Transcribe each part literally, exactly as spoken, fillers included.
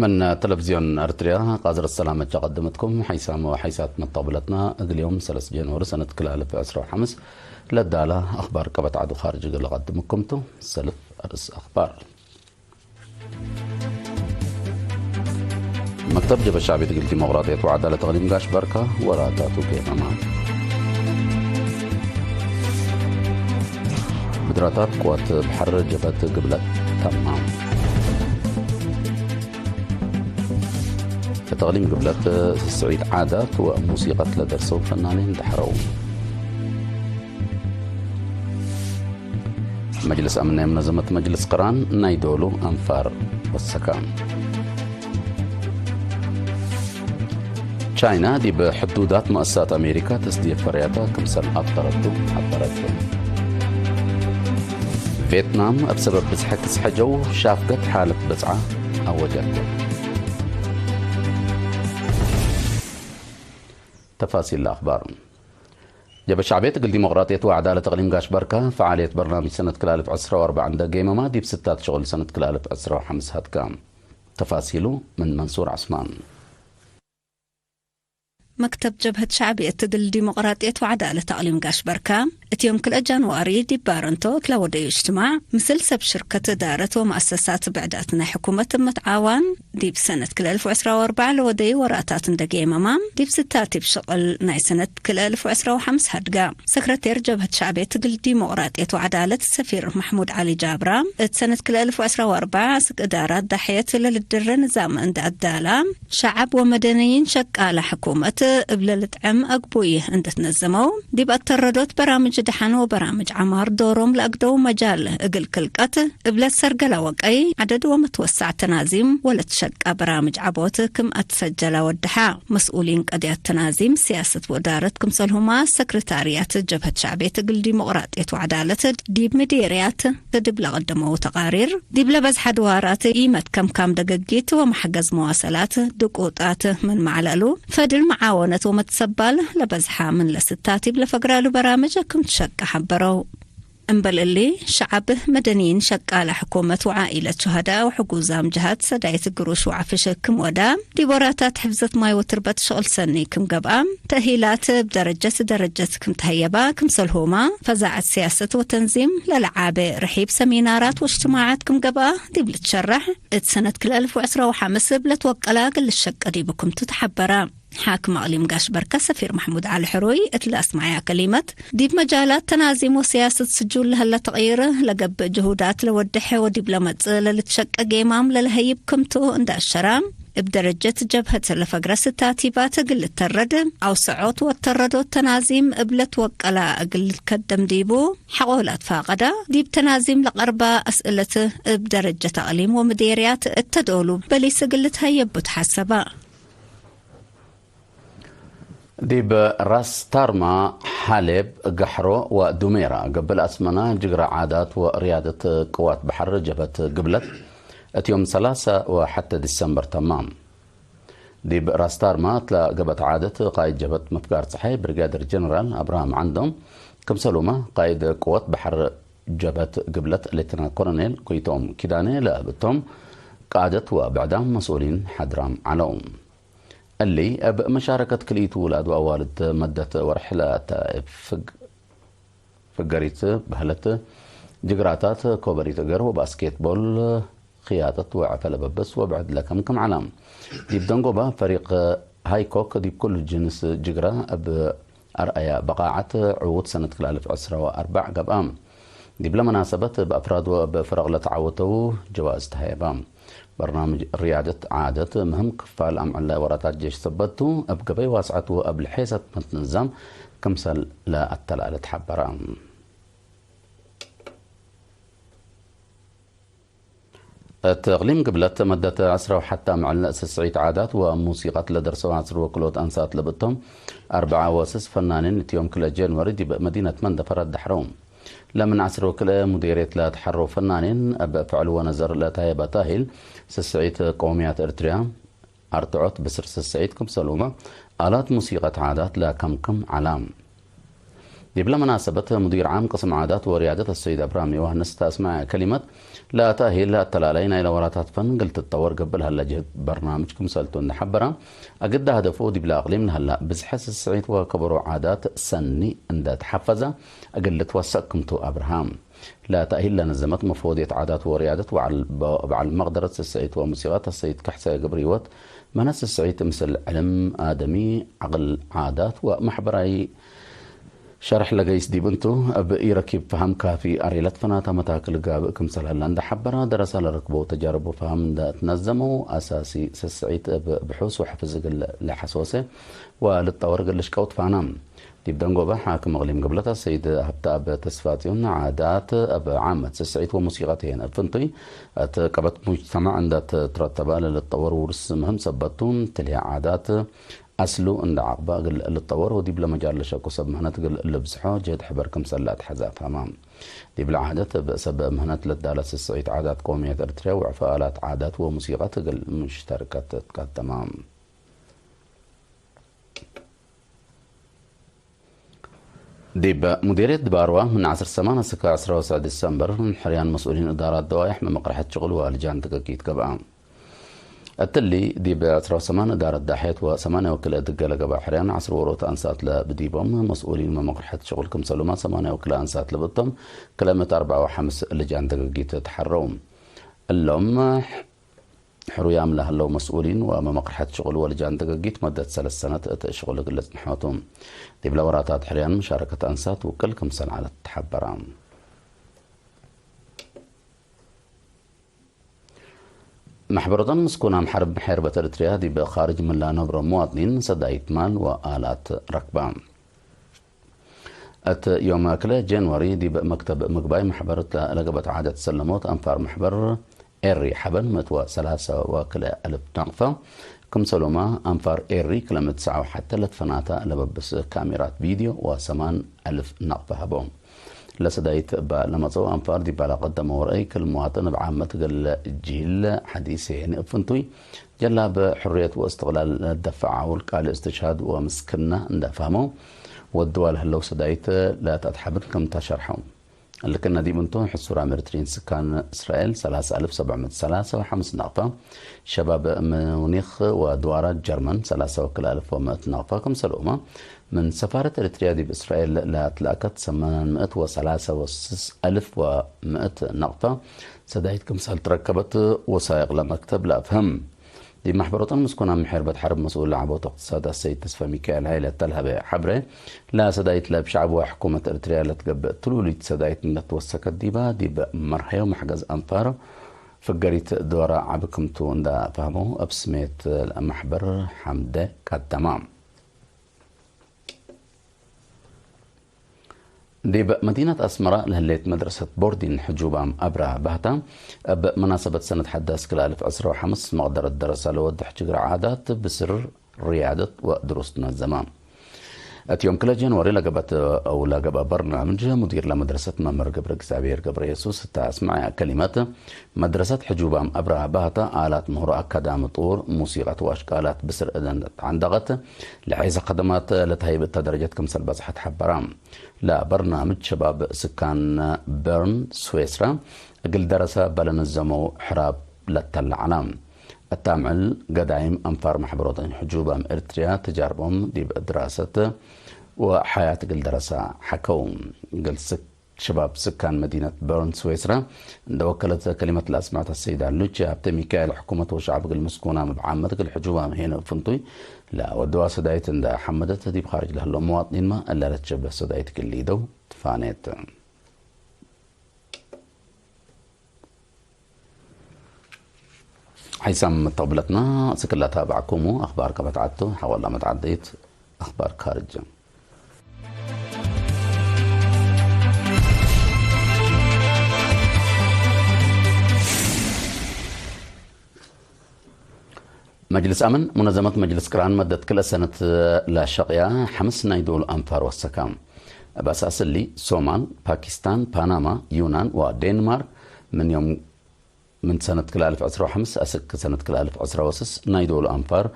እነ ተለቪዝዮን ኤረትርያ ቃዝረት ሰላመ ጀ ቀድምትኩም። ሐይሳም ወሐይሳት መተቅብለትና፣ እግል ዮም ሰለስ ጀንወሪ ሰነት ክልኤ አልፍ ዕስራ ወሐምስ ለዳላ አኽባር ቀበት ዐዱ ኻርጅ እግል ለቀድምኩም ቱ። ሰልፍ አርእስ አኽባር። መክተብ ጀብሀት ሸዕብየት እግል ዲሞቅራጥየት ወዐዳለት እቅሊም ጋሽ በርካ ወራታቱ ጌመማ። ብድራታት ቅወት በሐር ጀብሀት ግብለት ተማም። እት እቅሊም ግብለት ስስዒት ዓዳት ወሙሲቀት ለደርሰው ፈናኔን ደሐረው። መጅልስ አምን ናይ መነዘመት መጅልስ ቅራን ናይ ዶሉ አንፋር ወሰከ። ቻይና ዲብ ሕዱዳት መአሰሳት አሜሪካ ተስድየት ፈርያታ ክምሰል አብጠረቱ ሐበረት። ቬትናም እብ ሰበብ ብዝሐ ክስሐ ጀው ሻፍገት ሓለት በጽዓ አወጀት። ተፋሲል ለአኽባር። ጀብሀት ሸዕብየት እግል ዲሞቅራጥየት ወዐዳለት እቅሊም ጋሽ በርካ፣ ፈዓልየት በርናምጅ ሰነት ክልኤ አልፍ ዕስራ ወአርበዕ እንደ ጌመማ፣ ዲብ ስታት ሽቁል ሰነት ክልኤ አልፍ ዕስራ ወሐምስ ሀድጋ። ተፋሲሉ ምን መንሱር ዐስማን። መክተብ ጀብሀት ሸዕብየት እግል ዲሞቅራጥየት ወዐዳለት እቅሊም ጋሽ በርካ፣ እት ዮም ክልኤ ጃንዋሪ ዲብ ባረንቶ እት ለወደዩ እጅትማዕ፣ ምስል ሰብ ሽርከት እዳረት ወመአሰሳት ብዕዳት ናይ ሕኩመት እብ መትዓዋን፣ ዲብ ሰነት ክልኤ አልፍ ወዕስራ ወአርበዕ ለወደዩ ወራታት እንደ ጌመማ፣ ዲብ ስታቲብ ሽቅል ናይ ሰነት ክልኤ አልፍ ወዕስራ ወሐምስ ሀድጋ። ሰክረቴር ጀብሀት ሸዕብየት እግል ዲሞቅራጥየት ወዐዳለት ሰፊር መሕሙድ ዐሊ ጃብራ፣ እት ሰነት ክልኤ አልፍ ወዕስራ ወአርበዕ አስክ እዳራት ዳሕየት ለልድር ንዛም እንደ አዳላ፣ ሸዐብ ወመደንይን ሸቃለ ሕኩመት እብ ለልጥዕም አግቡይ እንደ ትነዘመው፣ ዲብ አተረዶት በራምጅ ደሐን ወበራምጅ ዐማር ዶሮም ለአግደው መጃል እግል ክልቀት፣ እብ ለትሰርገለ ወቀይ ዐደድ ወመትወሳዕ ተናዚም ወለትሸቀ በራምጅ ዐቦት ክም አትሰጀለ ወደሐ። መስኡሊን ቀድያት ተናዚም፣ ስያሰት ወእዳረት ክምሰልሁማ ሰክርታርያት ጀብሀት ሸዕብየት እግል ዲሞቅራጥየት ወዐዳለት ዲብ ምዴርያት ዲብ ለቀደመው ተቃሪር፣ ዲብ ለበዝሐ ድዋራት ኢመትከምካም ደገጊት ወመሕገዝ መዋሰላት ድቁጣት ምንመ ዐለ እሉ፣ ፈድል መዓወነት ወመትሰባል ለበዝሐ ምን ለስታቲብ ለፈግራሉ በራምጅ ክም ትሸቀ ሐበረው። እምበል እሊ፣ ሸዐብ፣ መደንይን፣ ሸቃለ ሕኩመት ወዓኢለት ሹሀዳእ ወሕጉዛም ጀሃት ሰዳይት ግሩሽ ወዐፍሽ ክም ወዳ፣ ዲብ ወራታት ሕፍዘት ማይ ወትርበት ሽቅል ሰኒ ክም ገብአ፣ ተእሂላት እብ ደረጀት ደረጀት ክም ተሀየባ፣ ክምሰልሁማ ፈዛዐት ስያሰት ወተንዚም ለለዓቤ ርሒብ ሰሚናራት ወእጅትማዓት ክም ገብአ ዲብ ልትሸረሕ፣ እት ሰነት ክልኤ አልፍ ወዕስራ ወሐምስ እብ ለትወቀላ እግል ልሸቀ ዲቡ ክምቱ ተሐበረ። ሓክም አቅሊም ጋሽ በርከ ሰፊር መሕሙድ ዐሊ ሕሩይ እት ለአስመዐያ ከሊመት፣ ዲብ መጃላት ተናዚም ወስያሰት ስጁል ለህለ ተቅይር ለገብእ ጅሁዳት ለወድሐ ወዲብ ለመጽእ ለልትሸቀ ጌማም ለለሀይብ ክምቱ እንደ አሸረ፣ እብ ደረጀት ጀብሀት ለፈግረ ስታቲባት እግል ልተረድ አውሰዖት ወተረዶት ተናዚም እብ ለትወቀላ እግል ልትከደም ዲቡ ሐቆ ለአትፋቀዳ፣ ዲብ ተናዚም ለቀርባ አስእለት እብ ደረጀት አቅሊም ወምዴርያት እተ ዶሉ በሊስ እግል ልትሀየብ ቡ ተሐሰበ። ዲብ ራስ ታርማ፣ ሐሌብ፣ ገሕሮ ወዱሜራ፣ ገብል አስመና፣ ጅግረ ዓዳት ወርያደት ቅዋት በሐር ጀብሀት ግብለት፣ እት ዮም ሰላሰ ወሐቴ ዲሰምበር ተማም። ዲብ ራስ ታርማ እት ለገብአት ዓደት፣ ቃይድ ጀብሀት መፍጋር ጸሓይ ብሪጋደር ጀነራል አብርሃም ዐንዶም፣ ክምሰሉመ ቃይድ ቅወት በሐር ጀብሀት ግብለት ሌተና ኮሎኔል ጎይትኦም ኪዳነ ለእብ እቶም ቃደት ወብዕዳም መስኡሊን ሐድራም ዐለው። እሊ፣ እብ መሻረከት ክልኢቱ ውላድ ወአዋልድ መደት ወርሕ ለአተ እብ ፍግ-፣ ፍገሪት በህለት፣ ጅግራታት፣ ኮበሪት እገር ወባስኬትቦል፣ ክያጠት ወዐፈ ለበብስ ወብዕድ ለከምክም ዐለ። ዲብ ደንጎባ፣ ፈሪቅ ሃይኮክ ዲብ ኩሉ ጅንስ ጅግራ እብ አርአያ በቃዐት ዕዉት ሰነት ክልኤ አልፍ ዕስራ ወአርበዕ ገብአ። ዲብለ መናሰበት እብ አፍራድ ወእብ ፍረቅ ለተዓወተው ጀዋዝ ተሀየበ። በርናምጅ ርያደት ዓደት ምህም ክፋል አምዕል ወራታት ጄሽ ሰበት ቱ፣ እብ ገበይ ዋስዐት ወእብ ልሔሰት መትንዛም ክምሰል ለአተላለት ሐበረ። እት እቅሊም ግብለት መደት ዐስረ ወሐተ አምዕል ስስዒት ዓዳት ወሙሲቀት ለደርሰው ዐስር ወክልኦት አንሳት ለብእቶም አርበዓ ወስስ ፈናኒን እት ዮም ክልኤ ጀንወሪ ዲብ መዲነት መንደፈረ ደሐረው። ለምን ዐስር ወክልኤ ሙዴርየት ለተሐረው ፈናኒን እብ ፍዕል ወነዘር ለተሀየበ ታሂል ስስዒት ቀውምያት ኤርትርያ አርትዖት ብስር ስስዒት ክምሰሉመ አላት ሙሲቀት ዓዳት ለከምክም ዐላ። ዲብለ መናሰበት፣ ሙዲር ዓም ቅስም ዓዳት ወርያደት አሰይድ አብርሃም ዮሐንስ ተአስመዐ ከሊመት፣ ለተእሂል አተላላይ ናይለ ወራታት ፈን እግል ትጠወር ገብእ ለሀለ ጅህድ በርናምጅ ክምሰልቱ እንዴ ሐበረ፣ እግል ሀደፉ ዲብለ አቅሊም ለሀለ ብዝሐ ስስዒት ወከበሮ ዓዳት ሰኒ እንዴ ተሐፈዘ እግል ልትወሰክ ክምቱ አብርሃም። ለተእሂል ለነዘመት መፍወድየት ዓዳት ወርያደት ወበዐል መቅደረት ስስዒት ወሙሲቀት አሰይድ ከሕሰ ገብረህይወት፣ መነት ስስዒት ምስል ዕልም አደሚ፣ ዐቅል፣ ዓዳት ወመሕበራይ ሸርሕ ለገይስ ዲብ እንቱ፣ እብ ኢረኪብ ፈሀም ካፊ አሬ ለትፈናተ መታክል ጋብእ ክምሰል ሀለ እንዴ ሐበረ፣ ደረሰ ለረክበው ተጃርቡ ፈሀም እንዴ ትነዘመው፣ አሳሲ ስስዒት እብ ብሑስ ወሕፍዝ እግል ለሐሶሰ ወልትጠወር እግል ልሽቀው ትፋነ። ዲብ ደንጎበ ሓክም እቅሊም ግብለት አሰይድ ሀብተአብ ተስፋጽዮን፣ ዓዳት እብ ዓመት ስስዒት ወሙሲቀት ህዬ እብ ፍንቱይ እት ቀበት ሙጅተመዕ እንዴ ትረተበ ለልትጠወር ውርስ ምህም ሰበት ቱ፣ ትልሄ ዓዳት አስሉ እንዴ ዐቅበ እግል ልትጠወር ወዲብለ መጃል ለሸቁ ሰብ ምህነት እግል ልብዝሖ ጅህድ ሕበር ክምሰል ለአትሐዘ አፍሀመ። ዲብለ ዓደት እብ ሰብ ምህነት ልትዳለ ስስዒት ዓዳት ቆምየት ኤረትርያ ወዕፈ አላት ዓዳት ወሙሲቀት እግል ሙሽተርከት ትቀደመ። ዲብ ሙዲርየት ድባርዋ ምን ዐስር ሰማን እስከ ዐስራ ወሰዕ ዲሰምበር፣ ሕርያን መስኡሊን እዳራት ደዋይሕ መመቅረሐት ሽቅል ወልጃን ተገጊት ገብአ። እትሊ፣ ዲብ ዐስራ ወሰማን እዳረት ዳሕየት ወሰማንያ ወክልኤ ድገ ለገብአ ሕርያን ዐስር ወሮት አንሳት ለብዲቦም መስኡሊን መመቅረሐት ሽቅል ክምሰሉመ ሰማንያ ወክልኤ አንሳት ለብእቶም ክልኤ ምእት አርበዕ ወሐምስ ልጃን ተገጊት ተሐረው። እሎም፣ ሕሩያም ለህለው መስኡሊን ወመመቅርሐት ሽቅል ወልጃን ተገጊት መደት ሰለስ ሰነት እት ሽቅል እግል ልጽንሖቱ። ዲብለ ወራታት ሕርያን መሻረከት አንሳት ውቅል ክምሰል ዐለት ተሐበረ። መሕበረተን ምስኩናም ሐርብ ሔርበት ኤረትርያ ዲብ ካርጅ ምን ለአነብሮ መዋጥኒን ሰዳይት ማል ወአላት ረክበ። እት ዮም ክልኤ ጃንዋሪ ዲብ መክተብ ምግባይ መሕበር ለገብአት ዓደት ሰለሞት አንፋር መሕበር ኤሪ ሐበን ምእት ወሰላሰ ወክልኤ አልፍ ናቅፈ፣ ክምሰሉመ አንፋር ኤሪ ክለ ምእት ሰዓ ወሐቴ ለትፈናተ ለበብስ ካሜራት ቪድዮ ወሰማን አልፍ ናቅፈ ሀቦ። ለሰዳይት እበ ለመጽአው አንፋር ዲበ ለቀደመው ረአይ፣ ክል መዋጥን እብ ዓመት እግል ጂል ሐዲስ ህዬ እብ ፍንቱይ ጀላብ ሕርየት ወእስትቅላል ለደፈዐው ለቃሊ እስትሽሃድ ወምስክና እንዴ ፈሀመው፣ ወድዋ ለህለው ሰዳይት ለተአትሐብን ክምተ ሸርሐው። እሊ ክእነ ዲብ እንቱ፣ ሕሱራም ኤረትርዪን ስካን እስራኤል ሰላሰ አልፍ ሰብዕ ምእት ሰላሰ ወሐምስ ናቅፈ፣ ሸባብ ሙኒክ ወድዋራት ጀርመን ሰላሰ ወክልኤ አልፍ ወምእት ናቅፈ፣ ክምሰልሁመ ምን ሰፋረት ኤረትርያ ዲብ እስራኤል ለአትለአከት ሰማን ምእት ወሰላሰ ወስስ አልፍ ወምእት ናቅፈ ሰዳይት ክምሰል ትረከበት ወሳይቅ ለመክተብ ለአፍህም። ዲብ መሕበሮተን ምስኩናም ሔርበት ሐርብ መስኡል ለዐቦት እቅትሳድ አሰይድ ተስፈ ሚካኤል ሀይለ እተ ለሀበ ሐብሬ፣ ለሰዳይት ለእብ ሸዐብ ወሕኩመት ኤረትርያ ለትገብእ ትሉሊት ሰዳይት እንዴ ትወሰከት ዲባ፣ ዲብ መርሀዩ መሕገዝ አንፋር ፍገሪት ዶረ ዐቢ ክምቱ እንዴ ፈሀመው እብ ስሜት መሕበር ሐምደ ቀደመ። ዲብ መዲነት አስመረ ለህሌት መድረሰት ቦርዲን ሕጁባም አብረሀ ባህታ፣ እብ መናሰበት ሰነት ሐዳስ ክልኤ አልፍ ዕስራ ወሐምስ መቅደረት ደረሰ ለወድሕ ጅግረ ዓዳት ብስር ርያደት ወድሩስ ትነዘመ። እት ዮም ክልኤ ጃንዋሪ ለገብአት አው ለገብአ በርናምጅ፣ ሙዲር ለመድረሰት መምህር ገብረ እግዚኣብሔር ገብረ የሱስ እተ አስመዐ ከሊመት፣ መድረሰት ሕጁባም አብረሀ ባህታ፣ አላት ምህሮ አካዳሚ ጡር፣ ሙሲቀት ወአሽቃላት ብስር እደን ተዐንደቀት፣ ለሐይሰ ከደማት ለተሀይብ እተ ደረጀት ክምሰል በጽሐት ሐበራ። ለበርናምጅ ሸባብ ስካን በርን ስዌስራ እግል ደረሰ እበ ለነዘመው ሕራብ ለተለ ዐለ። እት አምዕል ገዳይም አንፋር መሕበሮተን ሕጁባም ኤረትርያ ተጃርቦም ዲብ ድራሰት ወሐያት እግል ደረሰ ሐከው። እግል ስክ-፣ ሸባብ ስካን መዲነት በርን ስዌስራ እንደ ወከለት ከሊመት ለአስመዐት አሰይድ አሉች ሀብተ ሚካኤል፣ ሕኩመት ወሸዐብ እግል ምስኩናም እብ ዓመት እግል ሕጁባም ሄነ ፍንቱይ ለወደዋ ሰዳይት እንደ ሐመደት፣ ዲብ ካርጅ ለህለው መዋጥኒንመ እለ ለትሸበህ ሰዳይት እግል ሊደው ትፋኔት። ሐይሳም መተቅብለትና፣ እስክ ለታብዐኩሙ አኽባር ከመትዓቱ ሐወላ መትዓደይት አኽባር ካርጅ። መጅልስ አምን፣ ሙነዘመት መጅልስ ቅራን መደት ክልኤ ሰነት ለሸቅያ ሐምስ ናይ ዶል አንፋር ወሰከ። እብ አሳስ እሊ፣ ሶማል፣ ፓኪስታን፣ ፓናማ፣ ዩናን ወዴንማር ምን ዮም ምን ሰነት ክልኤ አልፍ ዕስራ ወሐምስ አስክ ሰነት ክልኤ አልፍ ዕስራ ወስስ ናይ ዶሉ አንፋር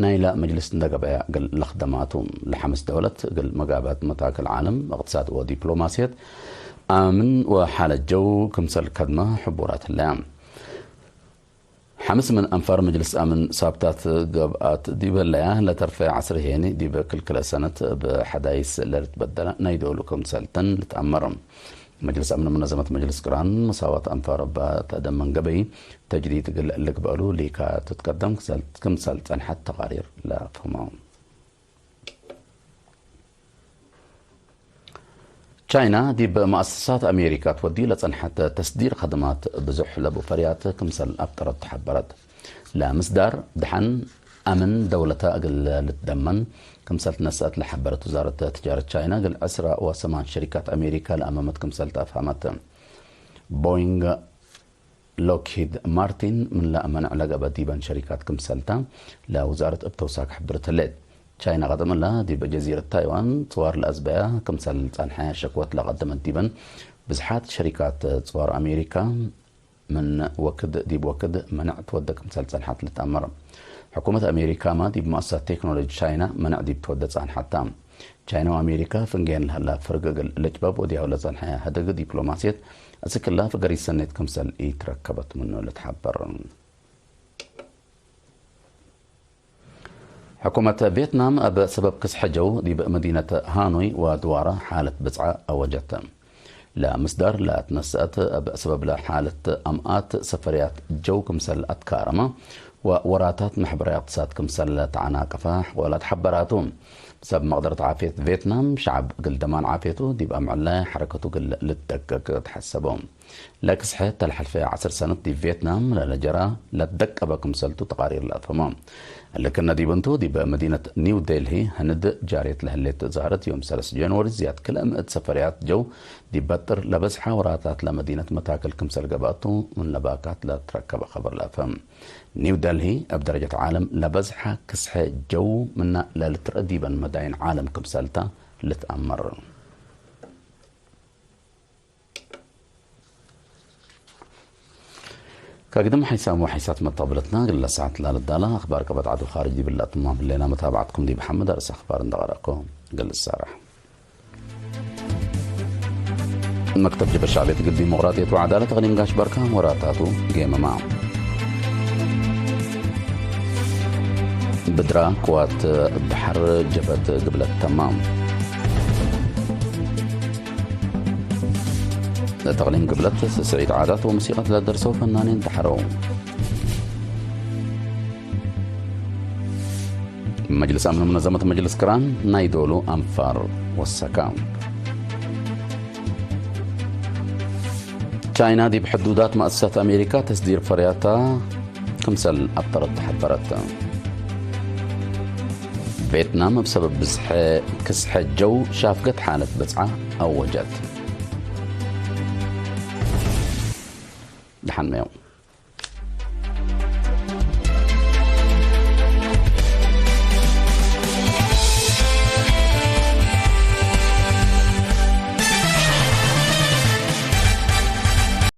ናይላ መጅልስ እንደ ገበያ እግል ለክደማቱ፣ ለሐምስ ደውለት እግል መጋብአት መታክል ዓለም፣ እቅትሳድ ወዲፕሎማስየት፣ አምን ወሓለት ጀው ክምሰል ከድመ ሕቡራት ህለያ። ሐምስ ምን አንፋር መጅልስ አምን ሳብታት ገብአት ዲብ ህለያ፣ ለተርፈ ዐስር ሄኒ ዲብ ክልክለ ሰነት እብ ሐዳይስ ለልትበደለ ናይ ዶሉ ክምሰልተን ልትአመር። መጅልስ አምን ሙነዘመት መጅልስ ቅራን መሳዋት አንፋር እባ ተደመን ገበይ ተጅዲድ እግል ልግበአሉ ሊካ ትትቀደም ክምሰል ጸንሐት ተቃሪር ለአፍህመው። ቻይና ዲብ መአሰሳት አሜሪካ ትወዲ ለጸንሐት ተስዲር ከድማት ብዙሕ ለቡ ፈርያት ክምሰል አብጠረት ተሐበረት። ለምስዳር ደሐን አምን ደውለተ እግል ልትደመን ክምሰል ትነሰአት ለሐበረት ውዛረት ትጃረት ቻይና፣ እግል ዕስራ ወሰማን ሸሪካት አሜሪካ ለአመመት ክምሰል ተአፍሀመት። ቦይንግ፣ ሎክሂድ ማርቲን ምን ለአመንዕ ለገብአ ዲበን ሸሪካት ክምሰልተ ለውዛረት እብ ተውሳክ ሐብርት ህሌት። ቻይና ቀደም እለ ዲብ ጀዚረት ታይዋን ጽዋር ለአዝበያ ክምሰል ጸንሐ ሸክወት ለቀደመት ዲበን ብዝሓት ሸሪካት ጽዋር አሜሪካ ምን ወክድ ዲብ ወክድ መነዕ ትወደ ክምሰል ጸንሐት ልትአመር። ሕኩመት አሜሪካመ ዲብ መአሰሳት ቴክኖሎጂ ቻይና መነዕ ዲብ ትወደ ጸንሐት ተ። ቻይና ወአሜሪካ ፍንጌን ለሀላ ፍርግ እግል ልጭበብ ወዲያው ለጸንሐ ህድግ ዲፕሎማስየት፣ አስክ እላ ፍገሪት ሰኔት ክምሰል ኢትረከበት ምኑ ልትሐበር። ሕኩመት ቬትናም እብ ሰበብ ክስሐ ጀው ዲብ መዲነት ሃኖይ ወድዋረ ሓለት ብጽዐ አወጀት። ለምስዳር ለትነሰአት እብ ሰበብለ ሓለት አምኣት ሰፈርያት ጀው ክምሰል አትካረመ ወወራታት መሕበራዊ እቅትሳድ ክምሰል ተዐናቀፈ አሕዋላት ሐበራቱ። ሰብ መቅደረት ዓፍየት ቬትናም ሸዐብ እግል ደማን ዓፍየቱ ዲብ አምዕል ሐረከቱ እግል ልትደቅቅ ተሐሰቦ። ለክስሐ እተ ለሐልፈ ዐስር ሰነት ዲብ ቬትናም ለለጀራ ለትደቀበ ክምሰልቱ ተቃሪር ለአፍህመ። እሊ ክእነ ዲብ እንቱ፣ ዲብ መዲነት ኒው ዴልሂ ህንድ ጃርየት ለህሌት ዛህረት ዮም ሰለስ ጃንዋሪ ዝያድ ክልኤ ምእት ሰፈርያት ጀው ዲብ በጥር ለበዝሐ ወራታት ለመዲነት መታክል ክምሰል ገብአቱ ምን ለባካት ለትረከበ ከበር ለአፍህም። ኒው ደልሂ እብ ደረጀት ዓለም ለበዝሐ ክስሐ ጀው ምነ ለልትርአ ዲበን መዳይን ዓለም ክምሰልተ ልትአመር። ከግድም ሐይሳም ወሐይሳት መተቅብለትና እግለ ሰዓት ላልዳለ አኽባር ቀበት ዐድ ወኻርጅ ዲብለ አትማም ህሌና። መታብዐትኩም ዲብ ሐመድ አርእስ አኽባር እንደ ቀረእኮ እግል እሳረሕ። መክተብ ጀብሀት ሸዕብየት እግል ዲሞቅራጥየት ወዐዳለት እቅሊም ጋሽ በርካ ወራታቱ ጌመማ። ብድራ ቅዋት በሐር ጀብሀት ግብለት ተማም። ለተቅሊም ግብለት ስዕት ዓዳት ወሙሲቀት ለደርሰው ፈናኔን ተሐረው። መጅልስ አምን ሙነዘመት መጅልስ ቅራን ናይ ዶሉ አንፋር ወሰካ። ቻይና ዲብ ሕዱዳት መአሰሳት አሜሪካ ተስዲር ፈርያታ ክምሰል አብጠረት ተሐበረት። ቬትናም እብ ሰበብ ብዝሐ ክስሐ ጀው ሻፍገት ሓለት በጽዓ አወጀት። ደሐን መዮም።